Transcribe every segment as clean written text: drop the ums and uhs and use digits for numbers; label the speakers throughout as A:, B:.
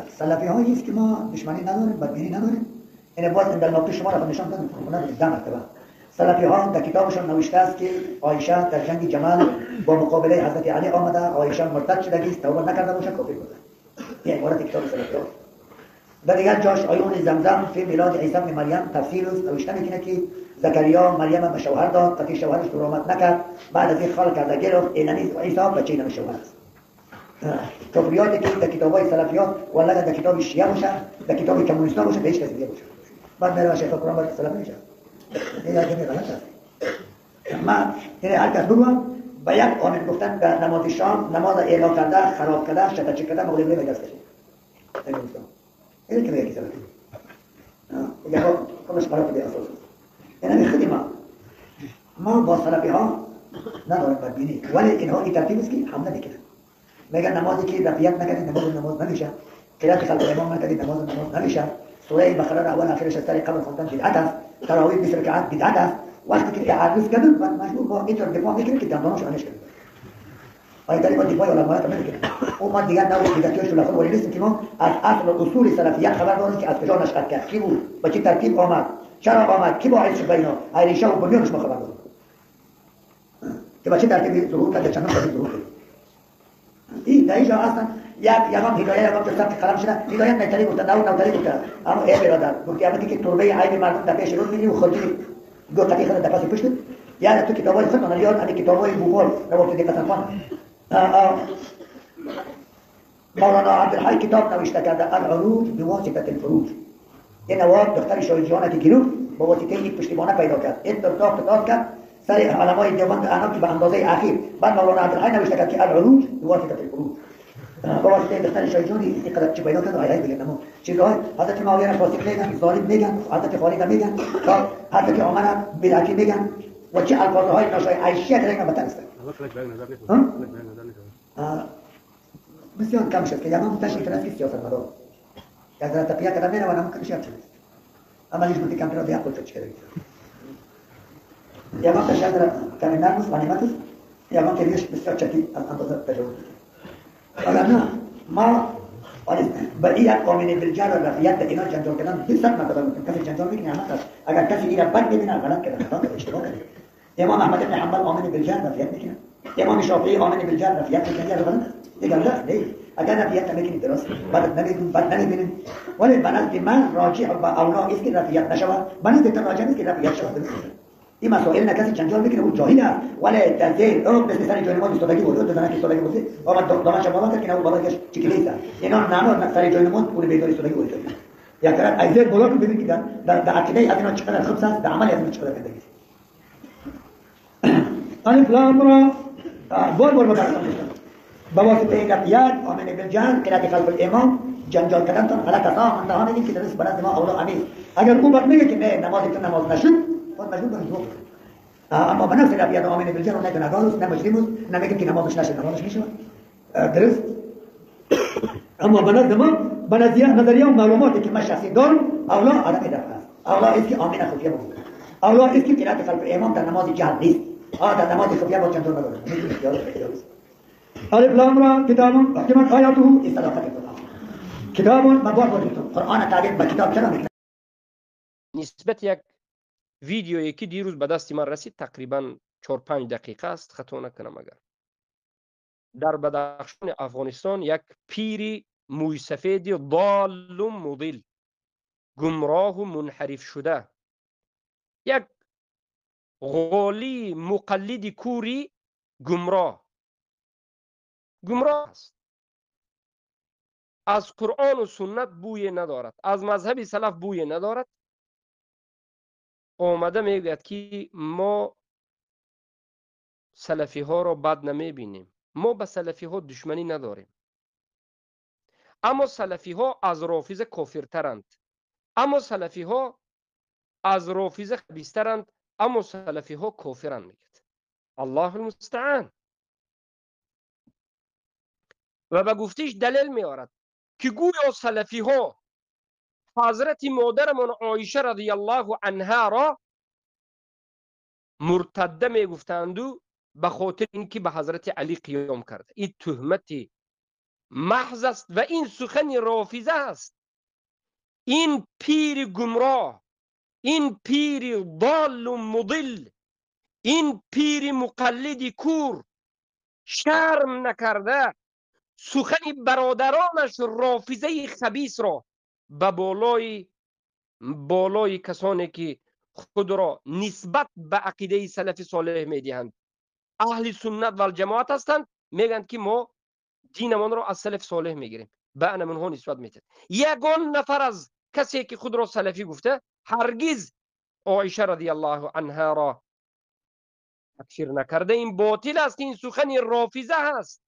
A: سلفی هایی است که ما دشمنی نداریم، بدبینی نداریم. این باز در واقع شما را نشان دادم ده مرتبه. سلفی ها در کتابشان نوشته است که عایشه در جنگ جمل با مقابله حضرت علی آمده، عایشه مرتد شده است، توبه نکرده باشه کافر بوده. این عبارت کتاب سلفی ها. در دیگر جاش آیون زمزم فی میلاد عیسی بن مریم تفسیر است، نوشته میکنه که زکریا مریم به شوهر داد، تا شوهرش درآمد نکرد، بعد از این خال کرده گرفت، اینمی عیسی بچه اینم شوهر است. کفریاتی که در کتاب‌های سلفیات والله در کتاب شیعه باشه، در کتاب کمونیست‌ها باشه، به هیچ کس دیگه باشه. بعد میره شیخ قرآن باید سلفی میشه. این یه غلط است. ما یعنی هر کس بگم با یک آمین گفتن در نماز شام نماز اعلام کرده، خراب کرده، شتچه کرده، مغلوبه به دست کشید. این که میگه سلفی. یه خودش خراب بی اساس است. یعنی خودی ما با سلفی ها نداریم بدبینی، ولی اینها این ترتیب است که حمله میکنن. میگن نمازی که رفیت نکردی نماز نمیشه، قرائت خلف امام نکردی نماز نمیشه، سوره بقره را اول آخرش از سر قبر خواندن بدعت است، تراویح 20 رکعت بدعت است. وقتی که تعرض کردن بعد مجبور با اینطور دفاع میکنه که دندانش آنش کرد. آیا داری با دفاع علماء تا نمیکنه. او ما دیگر نو بدعتیش رو خود ولی نیستیم که ما از اصل و اصول سلفیت خبر داریم که از کجا نشأت کرد، کی بود، با چه ترتیب آمد، چرا آمد، کی باعث شد، اینا ریشه و بنیانش ما خبر داریم که با چه ترتیبی ظهور کرد، چند تا ظهور کرد. این در اینجا اصلا یک یگام هدایت یگام که ثبت قلم شده، هدایت نتری گفته، نو نتری گفته. اما ای برادر گفتی اما که تربه عیب مردم در پیش رو می‌بینی و خودی دو قطعی خود در پس پشت، یعنی تو کتابای خودت یاد همین کتابای بوغول نوابت دقت خان مولانا عبدالحی کتاب نوشته کرده العروج بواسطه الفروج. این نواب دختر شاه جهان که گرفت با واسطه یک پشتیبانه پیدا کرد، این تاخت تاخت کرد سر علمای دیوبند احناف که به اندازه اخیر. بعد مولانا عبدالحی نوشته کرد که العروج بواسطه الفروج، با واسطه دختر شاه جهان اینقدر چی پیدا کرد. آیه دیگه نمو چیزهای حضرت معاویه را فاسق میگن، ظالم میگن، حضرت خالد میگن، تا حضرت عمر بدعتی میگن و چه الفاظهای ناشای عیشیه که اینا بتر است. بسیار کم شد که یمان تشریف است که سیاست مدار یک ذره تقیه کردن میره و نمو کمش یک شد عملیش بود کم کرده یک خود چه کرده یمان تشریف داره کمی نرم است، غنیمت است، یمان که ریش بسیار چکی از اندازه تجاوز میکنه. اگر نه ما به این یک آمین بالجهل و رفیت در اینا جنجال کردن 200 مرتبه میکنه. کسی جنجال میکنه احمق است. اگر کسی اینا بد میبینه غلط کرده، خطا کرده، اشتباه کرده. امام احمد بن حنبل آمین بالجهل رفیت میکنه، امام شافعی آمین بالجهل رفیت میکنه، یا غلط است؟ دیگه نه. اگر رفیت نمیکنی درست، بعد نمیدون، بعد نمیبینیم. ولی به نزد من راجع به اولا است که رفیت نشود، به نزد راجع نیست که رفیت شود. این مسائل نه کسی جنجال میکنه، او جاهل است. ولی در ذهن او مثل سر جای نماز ایستادگی بود، دو زنک ایستادگی بود، آمد دامنش بالا کرد که نه او بالا کش چکلی است. اینا نه سر جای نماز اون بیدار ایستادگی بود. یک طرف از ذهن بالا ببینید که در عقیده از اینا چقدر خبث است، در عمل از اینا چقدر گندگی است. الف لام را بار بار متعصب با واسطه رفیت آمن بالجهل قرائت خلف الامام جنجال کردن تون غلط است. منتها میگیم که درست برای ما اولا امیر. اگر او بعد میگه که نه نماز تو نماز نشد، خود مجبور به رجوع. اما به نفس رفیت آمن بالجهل نه گناهکار است، نه مجرم است، نه میگیم که نمازش نشد، نمازش میشود درست. اما به نظر ما به نظریه و معلوماتی که من شخصی دارم اولا عدم رفع است، اولا است که آمین خفیه بود، اولا است که قرائت خلف الامام در نماز جهل نیست. در نماز خفیه با جنجال نداره. الف لام را کتاب احکمت آیاته صداقت قرآن. کتاب من بار بار گفتم قرآن تعبیر به کتاب چرا میکنه؟
B: نسبت یک ویدیویی که دیروز به دست من رسید تقریبا 4-5 دقیقه است، خطا نکنم اگر، در بدخشان افغانستان یک پیری موی سفید ضال و مضل، گمراه و منحرف شده، یک غالی مقلد کوری گمراه است، از قرآن و سنت بوی ندارد، از مذهب سلف بوی ندارد، آمده میگوید که ما سلفی ها را بد نمیبینیم، ما به سلفی ها دشمنی نداریم، اما سلفی ها از رافضه کافرترند، اما سلفی ها از رافضه خبیث‌ترند، اما سلفی ها کافرند. میگه الله المستعان. و به گفتیش دلیل میارد که گویا سلفی ها حضرت مادرمان عایشه رضی الله عنها را مرتده میگفتند و به خاطر اینکه به حضرت علی قیام کرده. این تهمت محض است و این سخن رافضه است. این پیر گمراه، این پیر ضال و مضل، این پیر مقلد کور شرم نکرده سخن برادرانش رافضه خبیث را به بالای کسانی که خود را نسبت به عقیده سلف صالح میدهند، اهل سنت و الجماعت هستند، میگن که ما دینمان را از سلف صالح میگیریم، به انمونها نسبت میدهند. یگان نفر از کسی که خود را سلفی گفته هرگز عایشه رضی الله عنها را تکفیر نکرده. این باطل است، این سخن رافضه است،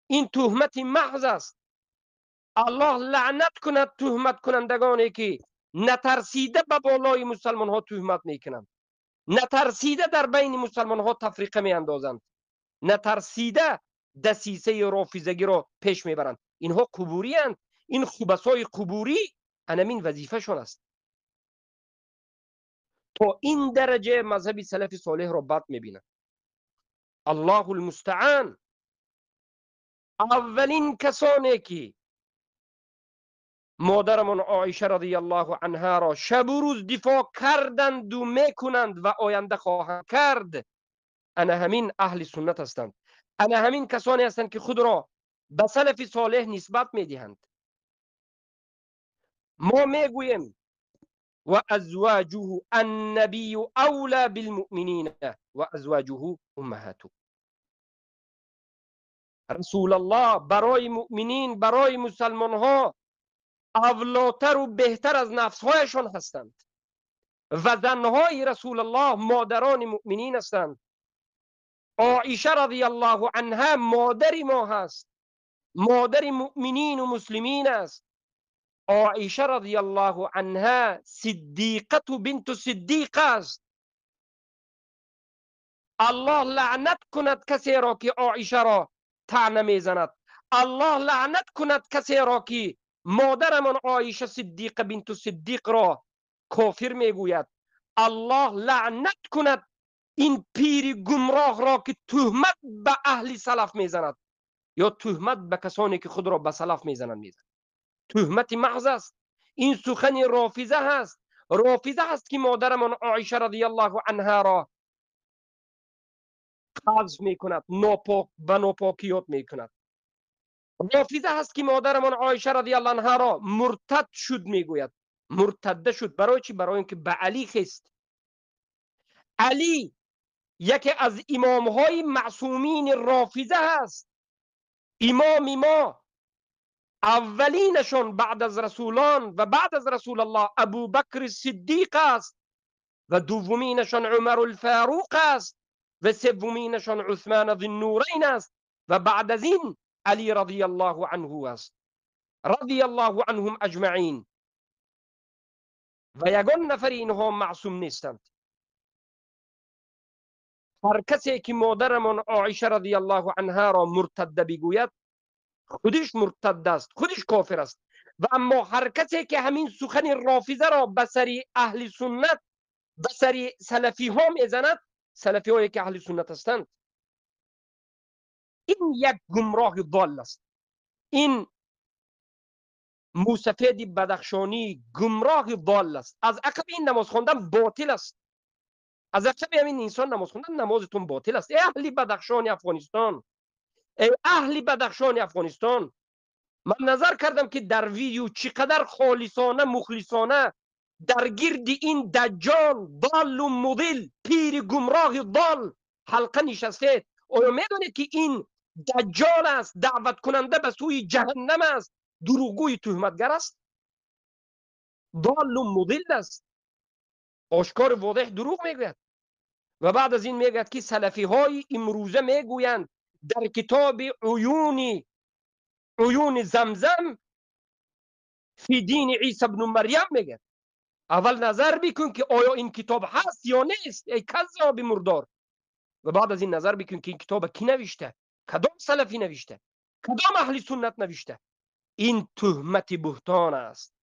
B: این تهمت محض است. الله لعنت کند تهمت کنندگانی که نترسیده به بالای مسلمان ها تهمت میکنند، نترسیده در بین مسلمان ها تفریقه میاندازند، نترسیده دسیسه رافضگی را پیش میبرند. اینها قبوری اند، این خبثای قبوری انمین وظیفه‌شان است. تا این درجه مذهب سلف صالح را بد میبینند. الله المستعان. اولین کسانی که مادرمان عایشه رضی الله عنها را شب و روز دفاع کردند و میکنند و آینده خواهند کرد، انا همین اهل سنت هستند، انا همین کسانی هستند که خود را به سلف صالح نسبت میدهند. ما میگوییم و ازواجه النبی اولی بالمؤمنین و ازواجه امهاته. رسول الله برای مؤمنین، برای مسلمان ها اولاتر و بهتر از نفسهایشان هستند و زنهای رسول الله مادران مؤمنین هستند. عایشه رضی الله عنها مادر ما هست، مادر مؤمنین و مسلمین است. عایشه رضی الله عنها صدیقه بنت صدیق است. الله لعنت کند کسی را که عایشه را طعنه میزند. الله لعنت کند کسی را که مادرمان عایشه صدیقه بنت صدیق را کافر میگوید. الله لعنت کند این پیر گمراه را که تهمت به اهل سلف میزند یا تهمت به کسانی که خود را به سلف میزنند میزند. تهمت محض است. این سخن رافضه هست. رافضه است که مادرمان عایشه رضی الله عنها را قذف میکند، ناپاک به ناپاکیات میکند. رافضه هست که مادرمان عایشه رضی الله عنها را مرتد شد میگوید. مرتده شد برای چی؟ برای اینکه به علی خست. علی یکی از امامهای معصومین رافضه هست. امام ما اولینشون بعد از رسولان و بعد از رسول الله ابوبکر صدیق است و دومینشون عمر الفاروق است و سومینشون عثمان ذی النورین است و بعد از این علی رضی الله عنه است، رضی الله عنهم اجمعین. و یگان نفر اینها معصوم نیستند. هر کسی که مادرمان عایشه رضی الله عنها را مرتد بگوید خودش مرتد است، خودش کافر است. و اما هر کسی که همین سخن رافضه را به سر اهل سنت، به سر سلفی ها میزند، سلفی هایی که اهل سنت هستند، این یک گمراه ضال است. این موسفید بدخشانی گمراه ضال است. از عقب این نماز خواندن باطل است. از عقب همین انسان نماز خواندن نمازتون باطل است. ای اهل بدخشان افغانستان، ای اهل بدخشان افغانستان، من نظر کردم که در ویدیو چقدر خالصانه مخلصانه در گرد این دجال ضال و مضل پیر گمراه ضال حلقه نشستید. آیا میدونید که این دجال است، دعوت کننده به سوی جهنم است، دروغگوی تهمتگر است، ضال و مضل است، آشکار واضح دروغ میگوید. و بعد از این میگوید که سلفی های امروزه میگویند در کتاب عیون زمزم فی دین عیسی بن مریم میگه. اول نظر بکن که آیا این کتاب هست یا نیست ای کذاب مردار، و بعد از این نظر بکن که این کتاب کی نوشته، کدام سلفی نوشته، کدام اهل سنت نوشته. این تهمت بهتان است.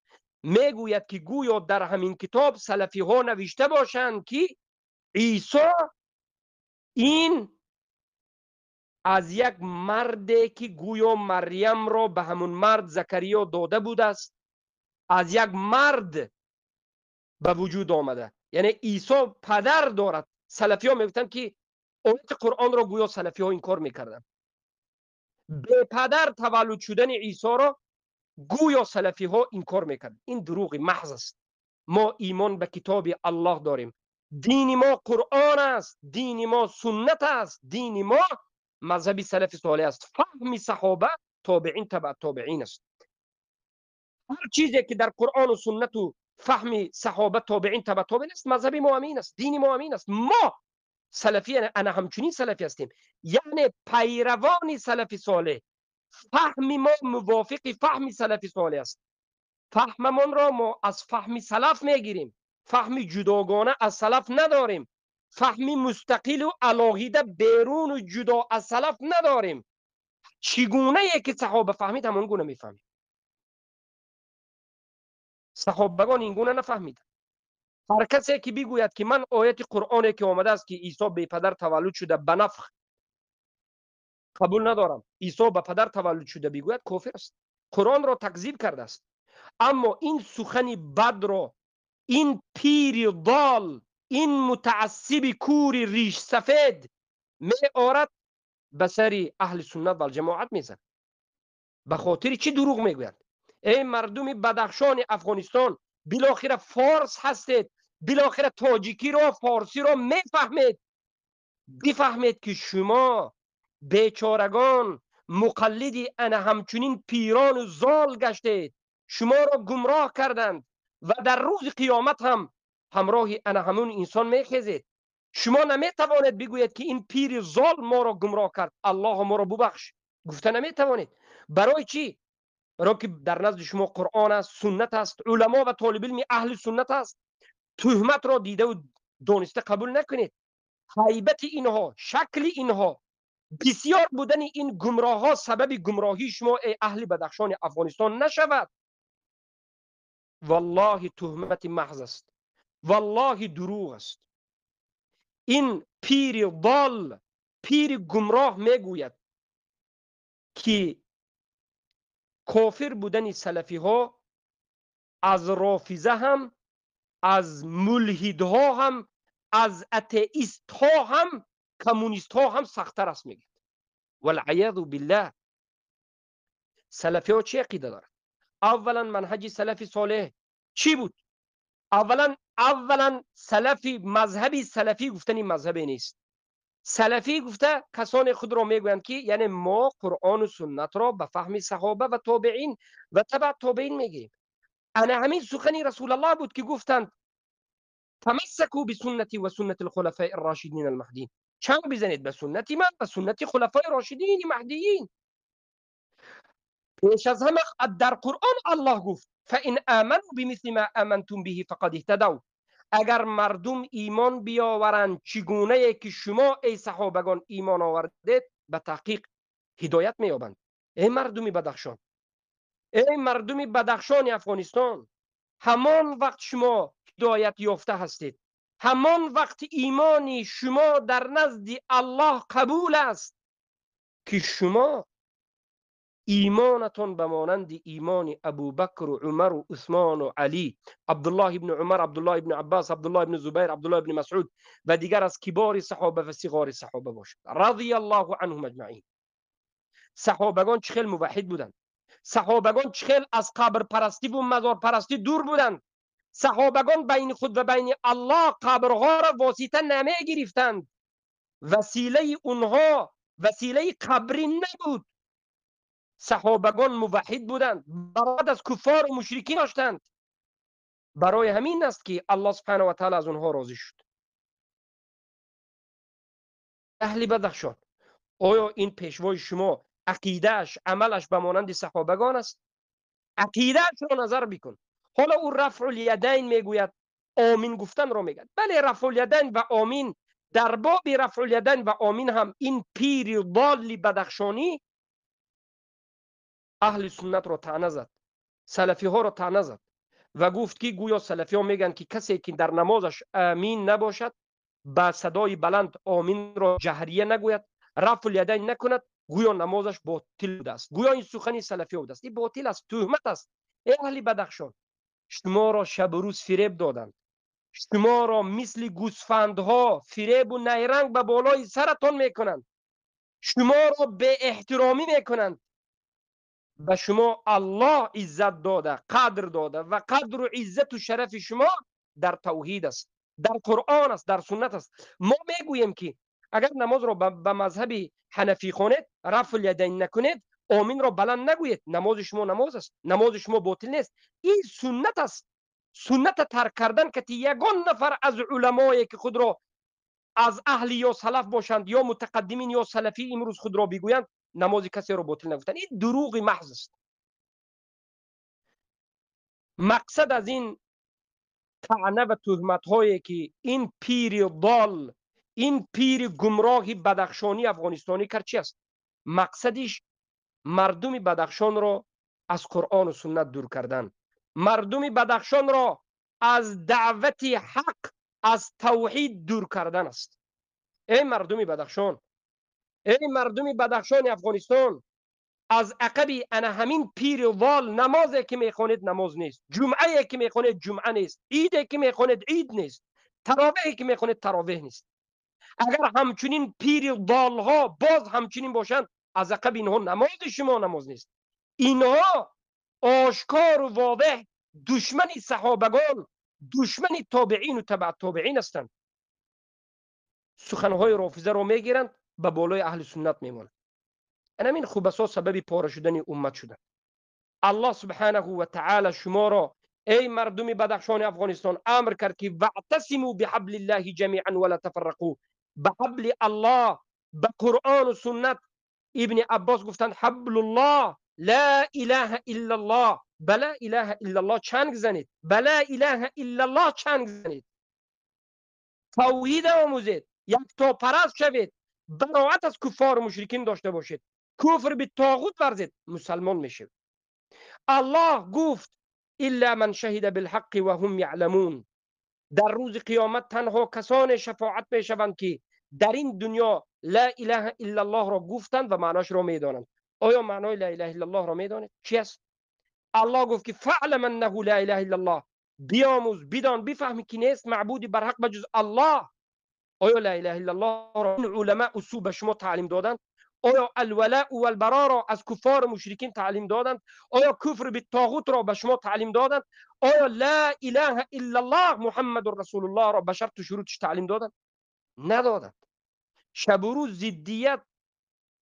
B: میگوید که گویا در همین کتاب سلفی ها نوشته باشند که عیسی این Аз як марде ки гӯё Марьямро ба ҳамун мард Закариё дода будааст, аз як мард ба вуҷуд омада. Яъне Исо падар дорад. Салафиҳо мегуфтанд, ки ояти Қуръонро гӯё салафиҳо инкор мекарданд. Бепадар таваллуд шудани Исоро гӯё салафиҳо инкор мекарданд. Ин дурӯғи маҳз аст. Мо имон ба китоби Аллоҳ дорем. Дини мо Қуръон аст, дини мо суннат аст, дини мо мазҳаби салафи солеҳ аст. Фаҳми саҳоба, тобеин, табаъ тобеин аст. Ҳар чизе ки дар Қуръону суннату фаҳми саҳоба, тобеин, табаъ тобеин аст, мазҳаби мо ҳамин аст, дини мо ҳамин аст. Мо салафи, ана ҳамчунин салафи ҳастем, яъне пайравони салафи солеҳ. Фаҳми мо мувофиқи фаҳми салафи солеҳ аст. Фаҳмамонро мо аз фаҳми салаф мегирем. Фаҳми ҷудогона аз салаф надорем. Фаҳми мустақилу алоҳида беруну ҷудо аз салаф надорем. Чӣ гунае ки саҳоба фаҳмид, ҳамон гуна мефаҳмид. Саҳобагон ин гуна нафаҳмиданд. Ҳар касе ки бигӯяд, ки ман ояти Қуръоне ки омадааст, ки Исо бепадар таваллуд шуда, ба нафх қабул надорам, Исо ба падар таваллуд шуда бигӯяд, кофир аст, Қуръонро такзиб кардааст. Аммо ин сухани бадро ин пири дол, ин мутаассиби кури ришсафед меорад, ба сари аҳли суннат валҷамоат мезанад. Ба хотири чӣ дурӯғ мегӯянд? Эй мардуми Бадахшони Афғонистон, билохира форс ҳастед, билохира тоҷикиро, форсиро мефаҳмед. Бифаҳмед, ки шумо бечорагон муқаллиди ана ҳамчунин пирону зол гаштед. Шуморо гумроҳ карданд ва дар рӯзи қиёмат ҳам ҳамроҳи ана ҳамун инсон мехезед. Шумо наметавонед бигӯед, ки ин пири зол моро гумроҳ кард, Аллоҳо моро бубахш гуфта наметавонед. Барои чӣ? Барои ки дар назди шумо Қуръон аст, суннат аст, уламо ва толибилми аҳли суннат аст. Туҳматро дидаву дониста қабул накунед. Ҳайбати инҳо, шакли инҳо, бисёр будани ин гумроҳҳо сабаби гумроҳии шумо, эй аҳли Бадахшони Афғонистон, нашавад. Валлоҳи, туҳмати маҳз аст, валлоҳи, дурӯғ аст. Ин пири дол, пири гумроҳ мегӯяд, ки кофир будани салафиҳо аз рофиза ҳам, аз мулҳидҳо ҳам, аз атеистҳо ҳам, коммунистҳо ҳам сахттар аст, мегӯяд. Валъаязу биллаҳ. Салафиҳо чӣ ақида дорад? Аввалан, манҳаҷи салафи солеҳ чӣ буд? Аввалан, салафи, мазҳаби салафӣ гуфтани мазҳабе нест. Салафӣ гуфта касоне худро мегӯянд, ки яъне мо Қуръону суннатро ба фаҳми саҳоба ва тобеин ва табаъ тобеин мегирем. Ана ҳамин сухани Расулаллоҳ буд, ки гуфтанд: «Тамассаку бисуннати ва суннати лхулафаи ррошидин алмаҳдиин». Чанг бизанед ба суннати ман ва суннати хулафои рошидини маҳдиин. Пеш аз ҳама дар Қуръон Аллоҳ гуфт: «Фаин аману бимисли ма амантум биҳи фақад иҳтадав». Агар мардум имон биёваранд, чӣ гунае ки шумо, эй саҳобагон, имон овардед, ба таҳқиқ ҳидоят меёбанд. Эй мардуми Бадахшон, эй мардуми Бадахшони Афғонистон, ҳамон вақт шумо ҳидоят ёфта ҳастед, ҳамон вақт имони шумо дар назди Аллоҳ қабул аст, ки шумо имонатон ба монанди имони Абубакру, Умару, Усмону, Алӣ, Абдуллоҳ ибни Умар, Абдуллоҳ ибни Аббос, Абдуллоҳ ибни Зубайр, Абдуллоҳ ибни Масъуд ва дигар аз кибори саҳоба ва сиғори саҳоба бошад, радияллоҳу анҳум аҷмаин. Саҳобагон чӣ хел муваҳҳид буданд, саҳобагон чӣ хел аз қабрпарастиву мазорпарастӣ дур буданд. Саҳобагон байни худ ва байни Аллоҳ қабрҳоро восита намегирифтанд. Василаи онҳо василаи қабрӣ набуд. Саҳобагон муваҳҳид буданд, бароат аз куффору мушрикин доштанд. Барои ҳамин аст, ки Аллоҳ субҳанаҳу ва таъала аз онҳо розӣ шуд. Аҳли Бадахшон, оё ин пешвои шумо ақидааш, амалаш ба монанди саҳобагон аст? Ақидаашро назар бикун. Ҳоло ӯ рафъулядайн мегӯяд, омин гуфтанро мегӯяд. Бале, рафъулядайн ва омин, дар боби рафъулядайн ва омин ҳам ин пири долли бадахшонӣ аҳли суннатро таъна зад, салафиҳоро таъна зад ва гуфт, ки гӯё салафиҳо мегӯянд, ки касе ки дар намозаш амин набошад, ба садои баланд оминро ҷаҳрия нагӯяд. رفع الیدین نکند گویا نمازش باطل بوده است، گویا این سخنی سلفی بوده است. این باطل است، تهمت است. ای اهل بدخشان، شما را شب و روز فریب دادند، شما را مثل گوسفندها فریب و نیرنگ به بالای سرتان میکنند، شما را به احترامی میکنند. به شما الله عزت داده، قدر داده و قدر و عزت و شرف شما در توحید است، در قرآن است، در سنت است. ما میگوییم که اگر نماز را به مذهب حنفی خوانید، رفع الیدین نکنید، آمین را بلند نگویید، نماز شما نماز است، نماز شما باطل نیست. این سنت است. سنت ترک کردن که یگان نفر از علمایی که خود را از اهل یا سلف باشند یا متقدمین یا سلفی امروز خود را بگویند، نماز کسی را باطل نگفتند. این دروغ محض است. مقصد از این طعنه و تهمت هایی که این پیر ضال، این پیر گمراه بدخشانی افغانستانی کرد چی است؟ مقصدش مردم بدخشان را از قرآن و سنت دور کردن، مردم بدخشان را از دعوت حق، از توحید دور کردن است. ای مردم بدخشان، ای مردم بدخشان افغانستان، از عقب انا همین پیر وال نمازی که میخوانید نماز نیست، جمعه که میخوانید جمعه نیست، عید که میخوانید عید نیست، تراویح که میخوانید تراویح نیست. اگر همچنین پیر ها باز همچنین باشند، از عقب اینها نماز شما نماز نیست. اینها آشکار و واضح دشمن صحابگان، دشمن تابعین و تبع تابعین هستند. سخنهای رافضه را میگیرند، به بالای اهل سنت میمانند. این خبثا سبب پاره شدن امت شدند. الله سبحانه و تعالی شما را ای مردم بدخشان افغانستان امر کرد که واعتصموا بحبل الله جمیعا ولا تفرقوا. به حبل الله، به قرآن و سنت. ابن عباس گفتند حبل الله لا اله الا الله. بلا اله الا الله چنگ زنید، بلا اله الا الله چنگ زنید، توحید آموزید، یکتا پرست شوید، براعت از کفار و مشرکین داشته باشید، کفر به طاغوت ورزید، مسلمان میشید. الله گفت الا من شهد بالحق و هم یعلمون. در روز قیامت تنها کسان شفاعت میشوند که در این دنیا لا اله الا الله را گفتند و معناش را میدانند. آیا معنای لا اله الا الله را میدانید چی است؟ الله گفت که فعلم انه لا اله الا الله. بیاموز، بدان، بفهمی که نیست معبودی بر حق بجز الله. آیا لا اله الا الله را علماء اصول به شما تعلیم دادند؟ آیا الولاء والبراء را از کفار و مشرکین تعلیم دادند؟ آیا کفر به طاغوت را به شما تعلیم دادند؟ آیا لا اله الا الله محمد رسول الله را به شرط و شروطش تعلیم دادند؟ ندادند. شب و روز ضدیت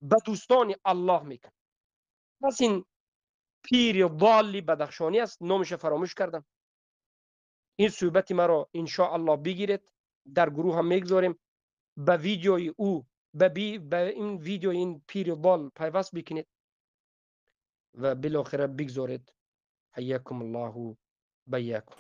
B: به دوستان الله میکن. پس این پیر ضال بدخشانی است، نامش فراموش کردم. این صحبت مرا ان شاء الله بگیرید، در گروه هم میگذاریم، به ویدیوی او، به این ویدیو این پیر ضال پیوست بکنید و بالاخره بگذارید. حیاکم الله و بیاکم.